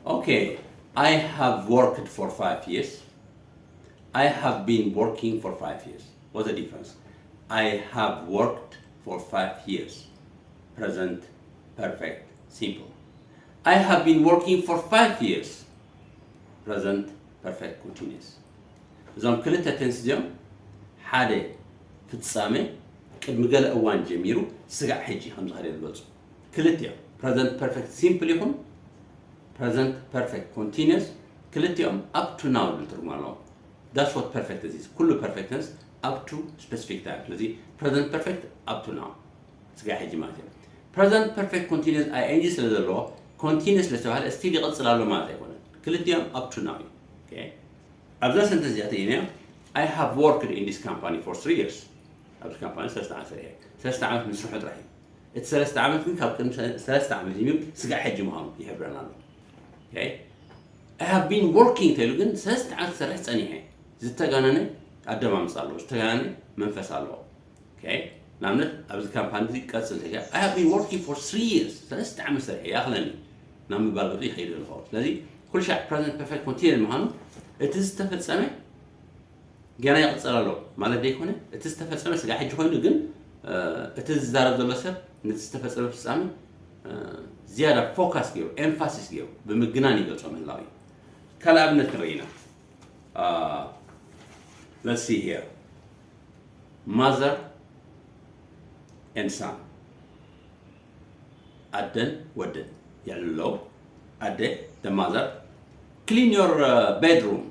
Okay, I have worked for five years. I have been working for five years. What's the difference? I have worked for five years. Present perfect simple. I have been working for five years. Present perfect continuous. እዞም ክልተ ቴንስ እዚኦም ሓደ ፍጻሜ ቅድሚ ገለ እዋን ጀሚሩ ስጋዕ ሕጂ ከም ዝኸደ ዝገልጹ። ክልቲኦም present perfect simple ይኹን present perfect continuous ክልቲኦም up to now ዝብል ትርጉም ኣለዎም። That's what perfect is. ኩሉ perfect tense up to specific time። ስለዚ present perfect up to now ስጋዕ ሕጂ ማለት እዩ። Present perfect continuous ing ስለ ዘለዎ continuous ስለ ዝተባህለ still ይቕጽል ኣሎ ማለት ኣይኮነን። ክልቲኦም up to now እዩ። Okay? ኣብዛ ሰንተንስ እዚኣ ተይና I have worked in this company for three years። ኣብዚ ካምፓኒ ሰለስተ ዓመት ሰሪሐ። ሰለስተ ዓመት ምስርሑ ጥራሕ እዩ። እቲ ሰለስተ ዓመት ግን ካብ ቅድሚ ሰ- ሰለስተ ዓመት እዩ ስጋዕ ሕጂ ምዃኑ ይሕብረና ኣሎ። Okay? I have been working ተይሉ ግን ሰለስተ ዓመት ክሰርሕ ጸኒሐ። ዝተጋነነ ኣደማምጻ ኣለዎ፣ ዝተጋነነ መንፈስ ኣለዎ። Okay? ንኣብነት ኣብዚ ካምፓኒ እዚ ቀጽል ተጋ I have been working for three years ሰለስተ ዓመት ሰሪሐ ይኣኽለኒ ናብ ምባል ገጹ ይኸይድ ኣለኹ። ስለዚ ኩሉ ሻዕ present perfect continuous ምዃኑ እቲ ዝተፈጸመ ገና ይቕጽል ኣሎ ማለት ዘይኮነ እቲ ዝተፈጸመ ስጋ ሕጂ ኮይኑ ግን እ፣ እቲ ዝዛረብ ዘሎ ሰብ ነቲ ዝተፈጸመ ፍጻሜ እ፣ ዝያዳ ፎካስ ገይሩ ኤምፋሲስ ገይሩ ብምግናን ይገልጾ ምህላው እዩ። ካልእ ኣብነት ንርኢ ኢና። Uh, let's see here. Mother and son. ኣደን ወድን የዕልሉ ኣለዉ። ኣደ the mother clean your uh, bedroom.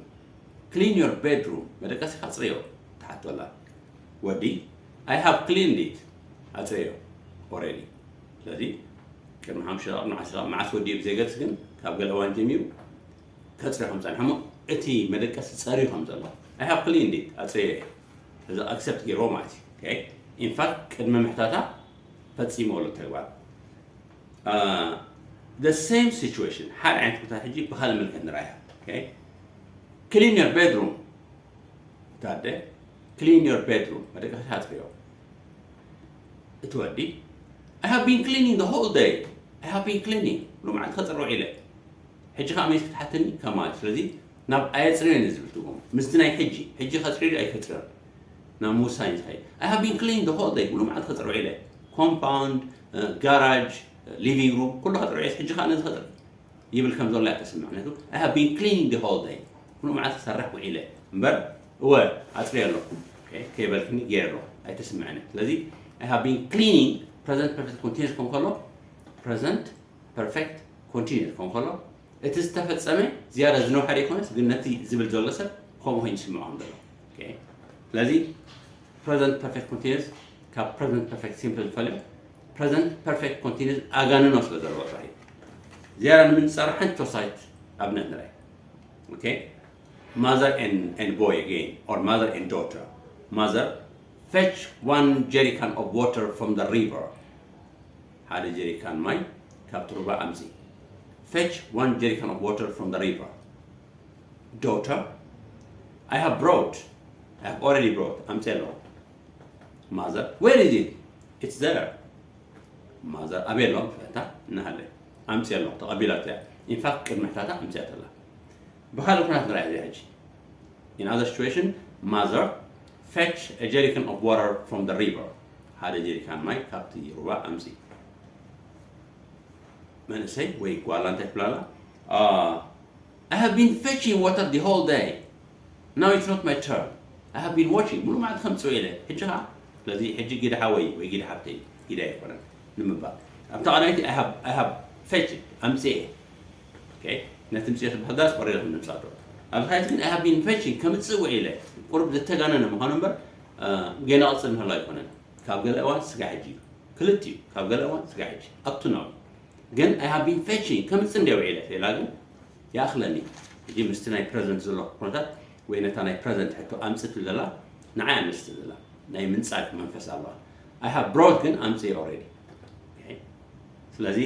Clean your bedroom. መደቀሲኻ ኣጽርዮ ትሓቶ ኣላ። ወዲ I have cleaned it. ኣጽርዮ already. ስለዚ ቅድሚ ሓሙሽተ ደቂቕ ንዓሰርተ ደቂቕ መዓስ ወዲኡ ብዘይገልጽ ግን ካብ ገለ እዋን ጀሚሩ ከጽርዮ ከም ጸንሐ እሞ እቲ መደቀሲ ጸርዩ ከም ዘሎ I have cleaned it ኣጽርዮ እየ። እዚ ኣክሰፕት ገይርዎ ማለት እዩ። Okay? In fact ቅድሚ ምሕታታ ፈጺሞ ኣሎ ተግባር። Uh, the same situation ሓደ ዓይነት ኩነታት ሕጂ ብኻልእ መልክዕ ንርኣያ። Okay? Clean your bedroom። እታ ኣደ clean your bedroom መደቀሲኻ ኣጽርዮ። እቲ ወዲ I have been cleaning the whole day. I have been cleaning ሙሉ መዓልቲ ከጽሪ ውዒለ። ሕጂ ከኣ መይስ ክትሓተኒ ከማል። ስለዚ ናብ ኣየጽርዮን እዩ ዝብል ትርጉሙ። ምስቲ ናይ ሕጂ፣ ሕጂ ከጽርዮ ድዩ ኣይከጽርዮን ናብ ምውሳን እዩ ዝኸይድ። I have been cleaning the whole day ሙሉ መዓልቲ ከጽሪ ውዒለ። Compound፣ ጋራጅ፣ ሊቪንግ ሩም ኩሉ ከጽሪ ውዒለ። ሕጂ ከኣ ነዚ ከጽሪ ይብል ከም ዘሎ እያ ተስምዕ። ምክንያቱ I have been cleaning the whole day ሙሉ መዓልቲ ክሰርሕ ውዒለ እምበር እወ ኣጽርየ ኣለኹ ከይበልክኒ ገይረ ኣለኹ ኣይተስምዕኒ። ስለዚ I have been cleaning present perfect continuous ክኸውን ከሎ present perfect continuous ክኸውን ከሎ እቲ ዝተፈጸመ ዝያዳ ዝነውሐ ዘይኮነስ ግን ነቲ ዝብል ዘሎ ሰብ ከምኡ ኮይኑ ይስምዖ ከም ዘሎ። ስለዚ present perfect continuous ካብ present perfect simple ዝፈልዮ present perfect continuous ኣጋንኖ ስለ ዘለዎ ጥራሕ እዩ። ዝያዳ ንምንጻሩ ሓንቲ ተወሳኺት ኣብነት ንርኣይ። Okay? Mother and, and boy again, or mother and daughter. Mother, fetch one jerrycan of water from the river. ሓደ ጀሪካን ማይ ካብቲ ሩባ ኣምጺ። Fetch one jerrycan of water from the river. Daughter, I have brought, I have already brought. ኣምጺ ኣለኹ። Mother, where is it? It's there. Mother, ኣበይ ኣሎ? ፍታ እናሃለ ኣምጺ ኣለኹ። ተቐቢላቶ እያ። In fact ቅድሚ ሕታታ ኣምጺኣቶ ኣላ። ብኻልእ ኩነት ንርኣያ እዚኣ ሕጂ። In other situation, mother, fetch a jerrycan of water from the river. ሓደ ጀሪካን ማይ ካብቲ ሩባ ኣምጺ። መንእሰይ ወይ ጓላ እንታይ ትብላላ? I have been fetching water the whole day. Now it's not my turn. I have been watching. ሙሉ መዓልቲ ከምጽእ ኢለ። ሕጂ ኸዓ ስለዚ ሕጂ ጊዳ ሓወይ ወይ ጊዳ ሓብተይ ጊዳ ኣይኮነን ንምባል ኣብታ ቀዳይቲ I have fetched ኣምጽኤ። ነቲ ምጽኤ ዝበሃል ዳስ ቆሪረ ከም ንምጻእ ዶ ኣብዚ ሓንቲ ግን I have been fetching ከምጽእ ውዒለ። ቁሩብ ዝተጋነነ ምዃኑ እምበር ጌና ቅጽል ምህላው ኣይኮነን። ካብ ገለ እዋን ስጋ ሕጂ እዩ። ክልቲኡ ካብ ገለ እዋን ስጋ ሕጂ up to now ግን I have been fetching ከምጽእ እንደ ውዒለ ሌላ ግን ይኣኽለኒ። ሕጂ ምስቲ ናይ ፕረዘንት ዘሎ ኩነታት ወይ ነታ ናይ ፕረዘንት ሕቶ ኣምጽእ ትብል ዘላ ንዓይ ኣምጽእ ትብል ዘላ ናይ ምንጻግ መንፈስ ኣለዋ። I have brought ግን ኣምጽእ already። ስለዚ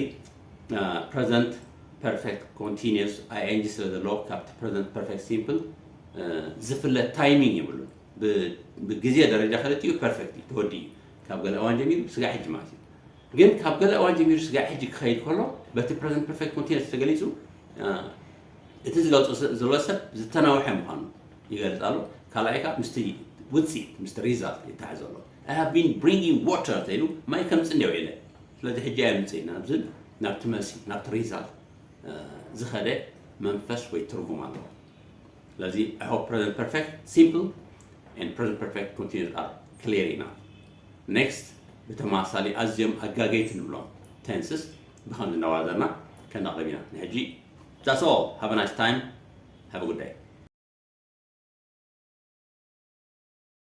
present perfect continuous ing ስለ ዘለዎ ካብቲ present perfect simple ዝፍለ ታይሚንግ የብሉን። ብግዜ ደረጃ ክልቲኡ ፐርፌክት እዩ፣ ተወዲኡ እዩ። ካብ ገለ እዋን ጀሚሩ ስጋዕ ሕጂ ማለት እዩ። ግን ካብ ገለ እዋን ጀሚሩ ስጋዕ ሕጂ ክኸይድ ከሎ በቲ present perfect continuous ተገሊጹ እቲ ዝገልጾ ዘሎ ሰብ ዝተናውሐ ምዃኑ ይገልጽ ኣሎ። ካልኣይ ከዓ ምስቲ ውፅኢት ምስቲ result ይተሓዝ ኣሎ። I have been bringing water ተይሉ ማይ ከምጽእ እንዲያው ኢለ። ስለዚ ሕጂ ኣየምጽእ ኢና ናብዚ ናብቲ መልሲ ናብቲ result ዝኸደ መንፈስ ወይ ትርጉም ኣለዎ። ስለዚ I hope present perfect simple and present perfect continuous are clear enough. Next ብተመሳሳሊ ኣዝዮም ኣጋገይቲ ንብሎም tenses ብኸምዚ እናዋዘርና ከነቕርብ ኢና። ንሕጂ that's all. Have a nice time. Have a good day.